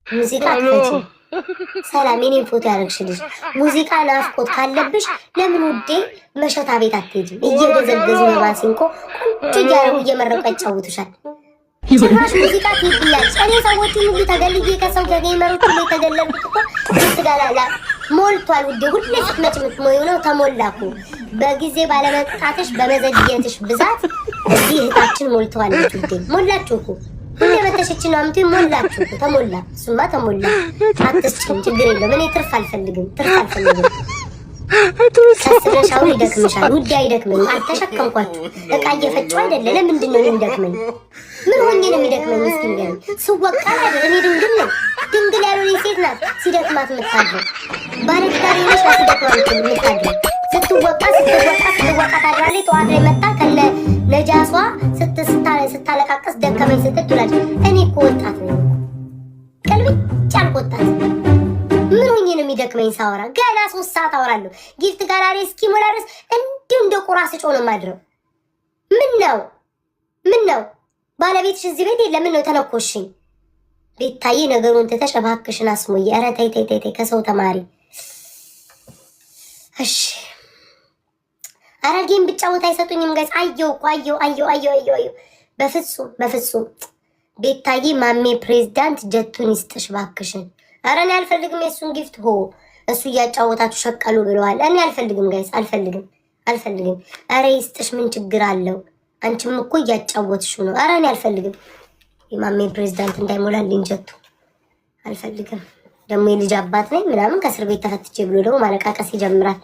ሙዚቃ ክፈች። ሰላም፣ የኔን ፎቶ ያደረግሽ ልጅ፣ ሙዚቃ ናፍቆት ካለብሽ ለምን ውዴ መሸታ ቤት አትሄጂም? እየገዘገዙ በማሲንቆ ቆንጆ እያደረጉ እየመረቁ ያጫውቱሻል። ጭራሽ ሙዚቃ ትይብኛለሽ። እኔ ሰዎቹን ሁሉ ተገልዬ ከሰው ከ gamer ኦች ሁሉ የተገለልኩት እኮ ስትጋላላ ሞልቷል ውዴ። ሁሌ ስትመጪ የምትሞይው ነው። ተሞላ እኮ። በጊዜ ባለመምጣትሽ በመዘግየትሽ ብዛት እዚህ እህታችን ሞልተዋለች ውዴ። ሞላችሁ እኮ። ሁሌ መተሸች ነው አምቱ። ሞላችሁ እኮ፣ ተሞላ። እሱማ ተሞላ። አትስጭኝ፣ ችግር የለውም። እኔ ትርፍ አልፈልግም፣ ትርፍ አልፈልግም። ቀስ ብለሽ አሁን ይደክምሻል ውዴ። አይደክመኝም። አልተሸከምኳችሁ፣ እቃ እየፈጨሁ አይደለ። ለምንድን ነው የሚደክመኝ? ምን ሆኜ ነው የሚደክመኝ? እስኪ ንገረኝ። ስወቃል አይደል? እኔ ድንግል ነው። ድንግል ያልሆነ ሴት ናት ሲደክማት የምታድረው። ባለትዳር የሆነች ናት ሲደክማት የምታድረው። ስትወቃ ስትወቃ ስትወቃ ታድራለች። ጠዋት ላይ መጣ ከነ ነጃሷ ስታለቃቀስ ደከመኝ ስትል ትውላለች። እኔ እኮ ወጣት ነኝ፣ ቀልብጭ ያልኩ ወጣት። ምን ሆኜ ነው የሚደክመኝ ሳወራ? ገና 3 ሰዓት አወራለሁ። Gift gallery እስኪሞላ ድረስ እንዲሁ እንደ ቁራ ስጮህ ነው የማድረው። ምን ነው፣ ምን ነው፣ ባለቤትሽ እዚህ ቤት የለ? ምን ነው ተነኮሽኝ? ቤታዬ፣ ነገሩን ትተሽ እባክሽን አስሞዬ። ኧረ ተይ ተይ ተይ ተይ፣ ከሰው ተማሪ። እሺ፣ ኧረ game ብጫወት አይሰጡኝም guys። አየው እኮ፣ አየው አየው አየው አየው አየው። በፍጹም በፍጹም። ቤታዬ፣ ማሜ ፕሬዝዳንት ጀቱን ይስጥሽ እባክሽን። ኧረ እኔ አልፈልግም የእሱን gift። ሆ፣ እሱ እያጫወታችሁ ሸቀሉ ብለዋል። እኔ አልፈልግም guys፣ አልፈልግም አልፈልግም። ኧረ ይስጥሽ፣ ምን ችግር አለው? አንቺም እኮ እያጫወትሽው ነው። ኧረ እኔ አልፈልግም። የማሜ ፕሬዝዳንት እንዳይሞላልኝ ጀቱ አልፈልግም። ደግሞ የልጅ አባት ነኝ ምናምን ከእስር ቤት ተፈትቼ ብሎ ደግሞ ማለቃቀስ ይጀምራል።